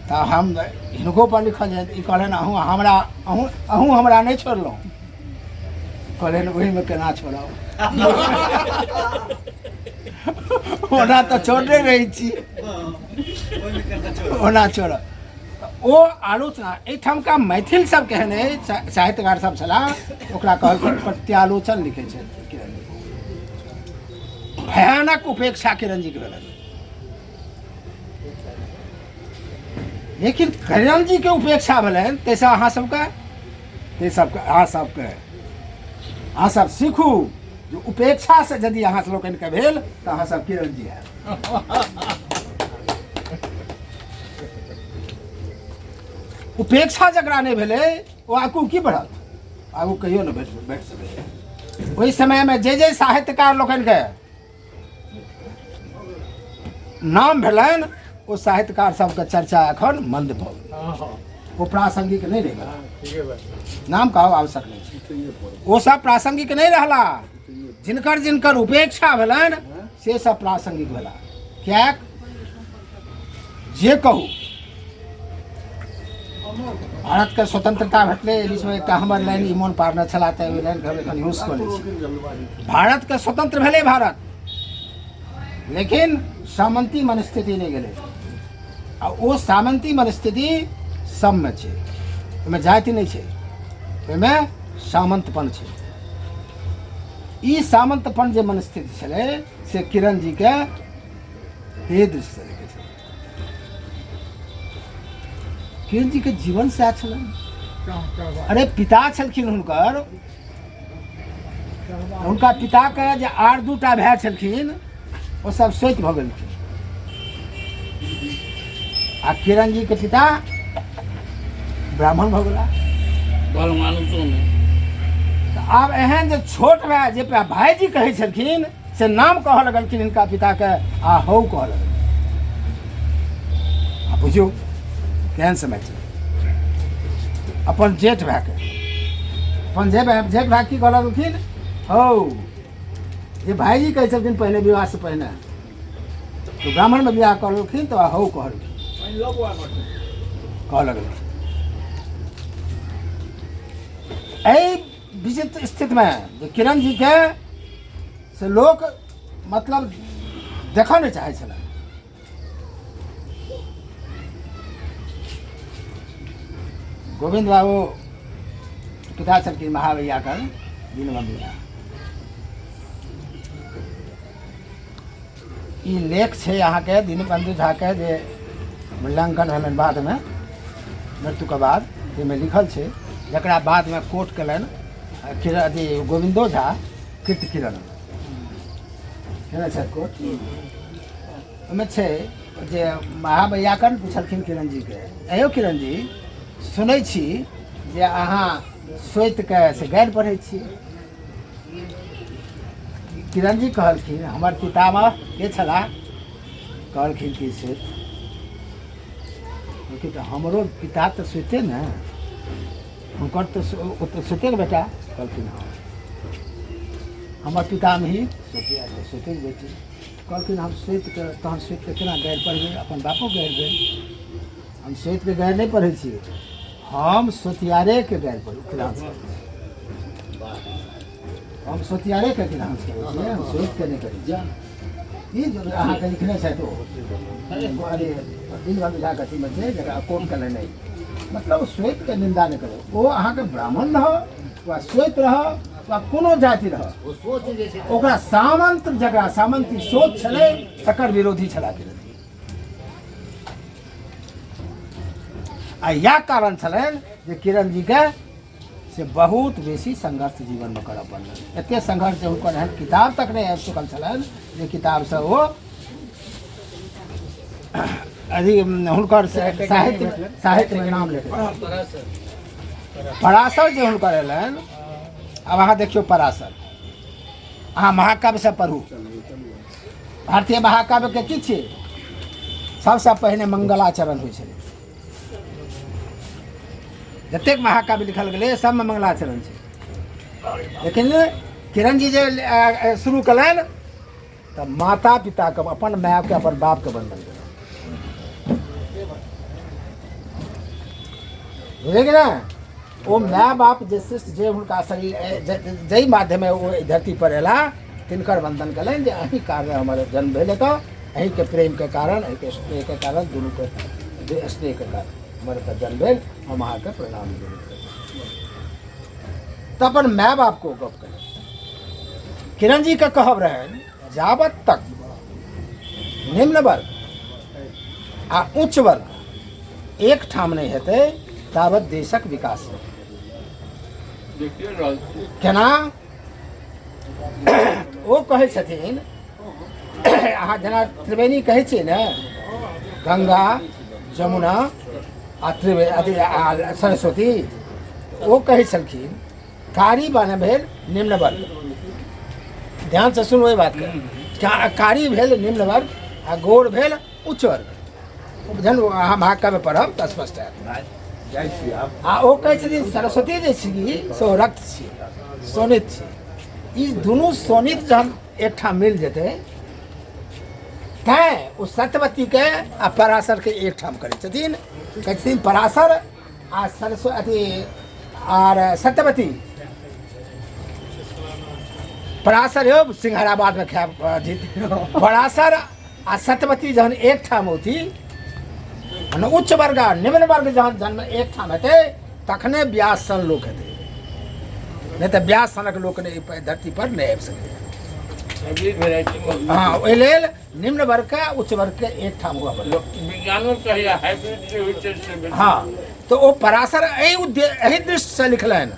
तऽ हम हिनको पर लिखल जाय। ई कहलनि अहूँ हमरा अहूँ अहूँ हमरा नहि छोड़लहुँ। कहलनि ओहिमे केना छोड़ब, ओना तऽ छोड़ने रहै छी, ओना छोड़ब। ओ आलोचना एहिठामका मैथिल सब केहन अछि, साहित्यकार सब छलाह, ओकरा कहलखिन प्रत्यालोचन लिखै छथि किरण जी। भयानक उपेक्षा किरण जीके भेलनि, लेकिन किरण जीके उपेक्षा भेलनि ताहिसँ अहाँ सबके ताहि सबके अहाँ सबके अहाँ सब सीखू जे उपेक्षासँ यदि अहाँ लोकनिके भेल तऽ अहाँ सब किरण जी हैब। उपेक्षा जकरा नहि भेलै ओ आगू की बढ़त, आगू कहियो नहि भेट सकैए। ओहि समयमे जे जे साहित्यकार लोकनिके नाम भेलनि ओ साहित्यकार सबके चर्चा एखन मंद भऽ गेल, ओ प्रासंगिक नहि रहि गेल, नाम कहब आवश्यक नहि छै, ओ सब प्रासंगिक नहि रहला। जिनकर जिनकर उपेक्षा भेलनि से सब प्रासंगिक भेला। किएक जे कहू, भारतके स्वतंत्रता भेटलै, एहि बीचमे एकटा हमर लाइन ई मोन पारने छलाह, तऽ ओहि लाइनके हम एखन यूज कऽ लै छी। भारतके स्वतंत्र भेलै भारत, लेकिन सामंती मनस्थिति नहि गेलै, आ ओ सामंती मनस्थिति सबमे छै, ओहिमे जाति नहि छै, ओहिमे सामंतपन छै। ई सामंतपन जे मनस्थिति छलै से किरण जीके हे दृष्टिसँ देखै छलै। किरण जीके जीवन सएह छलनि। अरे पिता छलखिन हुनकर, हुनका पिताके जे आर दूटा भाय छलखिन ओ सब सोति भऽ गेलखिन, आ किरण जी के पिता ब्राह्मण भऽ गेला। भलमानुसो नहि। तऽ आब एहन जे छोट भाय जे भायजी कहै छलखिन से नाम कहऽ लगलखिन हिनका पिताके, आ हौ कहऽ लगलखिन। आ बुझियौ केहन समय छै। अपन जेठ भायके, अपन जेठ भाय की कहऽ लगलखिन, हौ जे भायजी कहै छलखिन पहिने विवाहसँ पहिने, तऽ ब्राह्मणमे विवाह कऽ लेलखिन तऽ हौ कहलखिन, कहऽ लगलखिन। एहि विचित्र स्थितिमे जे किरण जीके से लोक मतलब देखऽ नहि चाहै छलै। गोविन्द बाबू पिता छलखिन महाभैयाकर दीनबन्धु झा। ई लेख छै अहाँके दीनबन्धु झाके जे मूल्यांकन भेलनि बादमे मृत्युके बाद, ताहिमे लिखल छै, जकरा बादमे कोट कयलनि किरण अथी गोविन्दो झा कीर्ति किरण केने छथि कोट। ओहिमे छै जे महावैयाकरण पुछलखिन किरण जीके, अयो किरण जी सुनै छी जे अहाँ सोतिके से गारि पढ़ै छी। किरण जी कहलखिन हमर पितामह के छलाह? कहलखिन कि सोति। कहलखिन तऽ हमरो पिता तऽ सोते ने, हुनकर तऽ ओ तऽ सोतेके बेटा। कहलखिन हँ हमर पितामही सोते, सोतेके बेटी। कहलखिन हम सोतिके तहन सोतिके केना गारि पढ़बै, अपन बापो गारि भेल। हम सोतिके गारि नहि पढ़ै छियै, हम सोतियारेके गारि पर क्लास करै छी। हम सोतियारेके क्लास करै छियै, हम सोतिके नहि करै छियै। ई जे अहाँके लिखने छथि ओ अरे दीनबन्धु झाके अथीमे छै जकरा कोट केलनि नहि, मतलब श्वेतके निन्दा नहि करू। ओ अहाँके ब्राह्मण रहऽ वा श्वेत रहऽ वा कोनो जाति रहऽ, ओ सोच जे छै ओकरा सामंत, जकरा सामंती सोच छलै तकर विरोधी छला किरण। आ इएह कारण छलनि जे किरण जीके से बहुत बेसी संघर्ष जीवनमे करऽ पड़लनि। एतेक संघर्ष जे हुनकर एहन किताब तक नहि आबि चुकल छलनि जे किताबसँ ओ अथी हुनकर साहित्यमे नाम लेखै। पराशर जे हुनकर अयलनि, आब अहाँ देखियौ पराशर, अहाँ महाकाव्यसँ पढ़ू, भारतीय महाकाव्यके की छियै? सबसँ पहिने मंगलाचरण होइ छलै। जतेक महाकाव्य लिखल गेलै सबमे मंगलाचरण छै। लेकिन किरण जी जे शुरू केलनि तऽ माता पिताके, अपन मायके, अपन बापके वंदन केलनि। बुझलियै कि नहि? ओ my बाप जे श्रेष्ठ, जे हुनका शरीर जाहि माध्यमे ओ एहि धरती पर अयला, तिनकर वंदन केलनि जे अहीं कारण हमर जन्म भेल एतऽ, अहीँके प्रेमके कारण, अहीँके स्नेहके कारण, दुनूके जे स्नेहके कारण हमर एतऽ जन्म भेल, हम अहाँके प्रणाम निवेदित करै छी। तऽ अपन माय बापके ओ गप केलनि। किरण जीके कहब रहनि जाबत तक निम्न वर्ग आ उच्च वर्ग एक ठाम नहि हेतै ताबत देशक विकास नहि हेतै। देखिए रहल छी केना ओ कहै छथिन, अहाँ जेना त्रिवेणी कहै छियै ने, गंगा जमुना आ त्रिवे अथी आ सरस्वती, ओ कहै छलखिन कारी माने भेल निम्न वर्ग। ध्यानसँ सुनू एहि बातके, कारी भेल निम्न वर्ग आ गोर भेल उच्च वर्ग। जहन अहाँ महाकाव्य पढ़ब तऽ स्पष्ट हैत। जाइ छी आब। आ ओ कहै छथिन सरस्वती जे छी से ओ रक्त छी, शोणित छी। ई दुनू शोणित जहन एकठाम मिल जेतै तैँ ओ सत्यवतीके आ पराशरके एकठाम करै छथिन। कहै छथिन पराशर आ सरस्वती अथी आर सत्यवती, पराशर यौ सिंघाराबादमे खायब अथी, पराशर आ सत्यवती जहन एकठाम औती, मने उच्च वर्ग आ निम्न वर्ग जहन जन्म एकठाम हेतै तखने व्यास सन लोक हेतै, नहि तऽ व्यास सनक लोक नहि एहि धरती पर नहि आबि सकैए। Hybrid variety. हँ, ओहि लेल निम्न वर्गके उच्च वर्गके एकठाम हुअ पड़त। विज्ञानो कहैया हाइब्रिड जे होइ छै से बेसी। हँ, तऽ ओ पराशर एहि उद्देश्य एहि दृष्टिसँ लिखलनि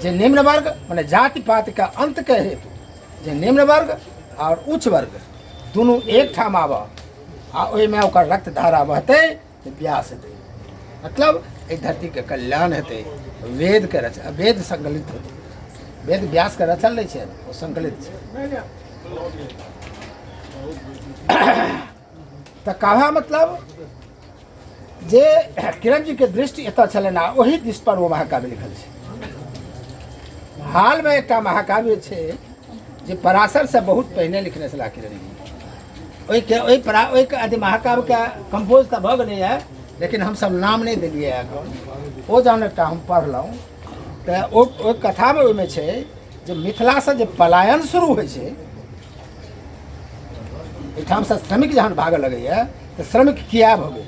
जे निम्न वर्ग मने जाति पातिके अन्तके हेतु जे निम्न वर्ग आओर उच्च वर्ग दुनू एकठाम आबऽ आ ओहिमे ओकर रक्तधारा बहतै तऽ व्यास हेतै, मतलब एहि धरतीके कल्याण हेतै, वेदके रच वेद संकलित हेतै। वेद व्यासके रचल नहि छै, ओ संकलित छै। तऽ कहबा मतलब जे किरण जीके दृष्टि एतऽ छलनि आ ओही दृष्टि पर ओ महाकाव्य लिखल छै। हालमे एकटा महाकाव्य छै जे पराशरसँ बहुत पहिने लिखने छलाह किरण जी। ओहिके ओहि परा ओहिके अथी महाकाव्यके कम्पोज तऽ भऽ गेलैए, लेकिन हमसभ नाम नहि देलियै एखन। ओ जहन एकटा हम पढ़लहुँ तऽ ओ ओहि कथामे ओहिमे छै जे मिथिलासँ जे पलायन शुरू होइ छै, एहिठामसँ श्रमिक जहन भागऽ लगैए तऽ श्रमिक किया भऽ गेल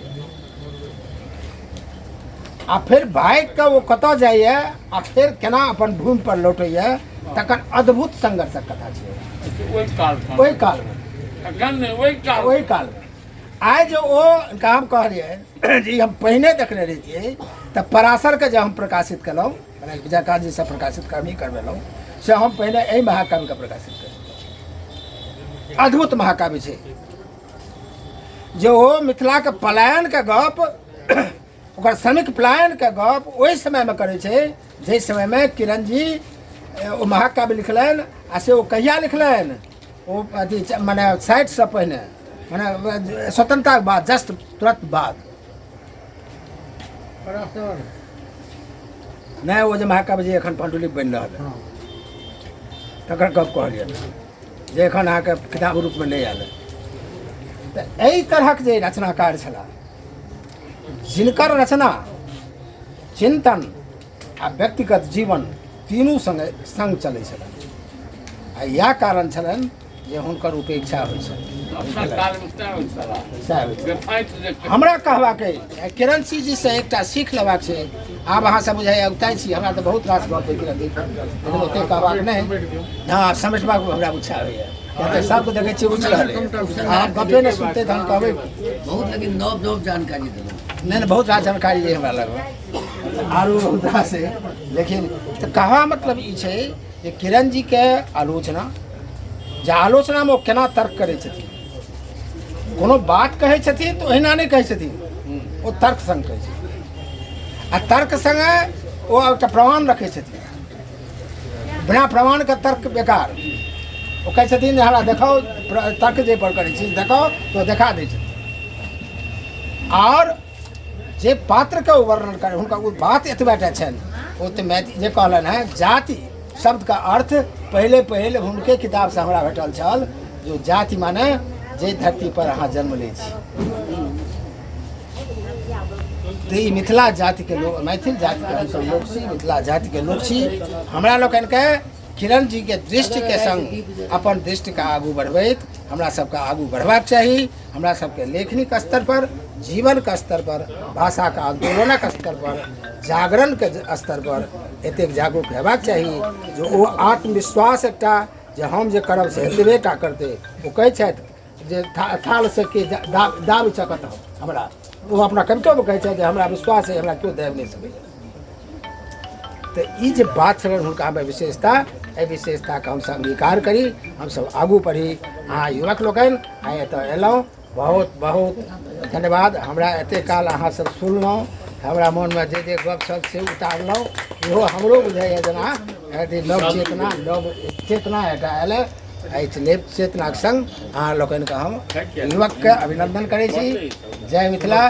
आ फेर भागि कऽ ओ कतऽ जाइए आ फेर केना अपन भूमि पर लौटैए, तकर अद्भुत संघर्षक कथा छै। ओहि काल, ओहि कालमे, एखन नहि, ओहि काल, ओहि कालमे। आइ जे ओ हम कहलियै जे ई हम पहिने देखने रहितियै तऽ पराशरके जे हम प्रकाशित केलहुँ, मने विजयकान्त जीसँ प्रकाशित हमही करबेलहुँ, से हम पहिने एहि महाकाव्यके प्रकाशित करेलहुँ। अद्भुत महाकाव्य छै जे ओ मिथिलाके पलायनके गप, ओकर श्रमिक पलायनके गप ओहि समयमे करै छै जाहि समयमे किरण जी ओ महाकाव्य लिखलनि। आ से ओ कहिया लिखलनि? ओ अथी मने 60सँ पहिने, मने स्वतंत्रताके बाद, जस्ट तुरंत बाद। नहि, ओ जे महाकाव्य जे एखन पाण्डुलिपि बनि रहल है तकर गप कहलियै जे एखन अहाँके किताब रूपमे नहि आयल है। तऽ एहि तरहक जे रचनाकार छलाह, जिनकर रचना चिन्तन आ व्यक्तिगत जीवन तीनू सङ्गे सङ्ग चलै छलनि आ इएह कारण छलनि जे हुनकर उपेक्षा होइ छलनि। अपना कालमे सएह होइ छलाह। सएह होइ छलनि। देखाइत जे हमरा कहबाक अइ, किरण सिंह जीसँ एकटा सीख लेबाक छै। आब अहाँ सब बुझाइए उगताइ छी, हमरा तऽ बहुत रास गप अइ किरण जी, लेकिन ओतेक कहबाक नहि। हँ, समेटबाक हमरा इच्छा होइए, किया तऽ सबके देखै छियै उठि रहलै। अहाँ गपे नहि सुनतै तऽ हम कहबै बहुत, लेकिन नव नव जानकारी देलहुँ। नहि नहि, बहुत रास जानकारी अइ हमरा लग, आरो बहुत रास अइ, लेकिन तऽ कहबा मतलब ई छै जे किरण जीके आलोचना, जे आलोचनामे ओ केना तर्क करै छथिन, कोनो बात कहै छथिन तऽ ओहिना नहि कहै छथिन, ओ तर्क सङ्ग कहै छथिन आ तर्क सङ्गे ओ एकटा प्रमाण रखै छथिन। बिना प्रमाणके तर्क बेकार। ओ कहै छथिन जे हमरा देखाउ, तर्क जे पर करै छी देखाउ, तऽ ओ देखा दै छथिन। आओर जे पात्रके ओ वर्णन करै, हुनका ओ बात एतबे टा छनि। ओ तऽ मैथिली जे कहलनि हेँ, जाति शब्दके अर्थ पहिले पहिल हुनके किताबसँ हमरा भेटल छल, जो जाति माने जे धरती पर अहाँ जन्म लै छी। तऽ ई मिथिला जातिके लोक, मैथिल जातिके हमसभ लोक छी, मिथिला जातिके लोक छी। हमरा लोकनिके किरण जीके दृष्टिके सङ्ग अपन दृष्टिके आगू बढ़बैत हमरा सबके आगू बढ़बाक चाही। हमरा सबके लेखनीके स्तर पर, जीवनके स्तर पर, भाषाके आन्दोलनक स्तर पर, जागरणके स्तर पर एतेक जागरूक हेबाक चाही जे ओ आत्मविश्वास एकटा जे हम जे करब से हेतबे टा करतै। ओ कहै छथि जे थालसँ के दाबि सकत हमरा, ओ अपना कवितोमे कहै छथि जे हमरा विश्वास अइ, हमरा केओ दाबि नहि सकैए। तऽ ई जे बात छलनि हुनकामे विशेषता, एहि विशेषताके हमसभ अंगीकार करी, हमसभ आगू बढ़ी। अहाँ युवक लोकनि आइ एतऽ अयलहुँ, बहुत बहुत धन्यवाद। हमरा एतेक काल अहाँसभ सुनलहुँ, हमरा मोनमे जे जे गप छल से उतारलहुँ। इहो हमरो बुझाइए जेना अथी नव चेतना, नव चेतना एकटा आयल। एहि नव चेतनाके सङ्ग अहाँ लोकनिके हम युवकके अभिनन्दन करै छी। जय मिथिला,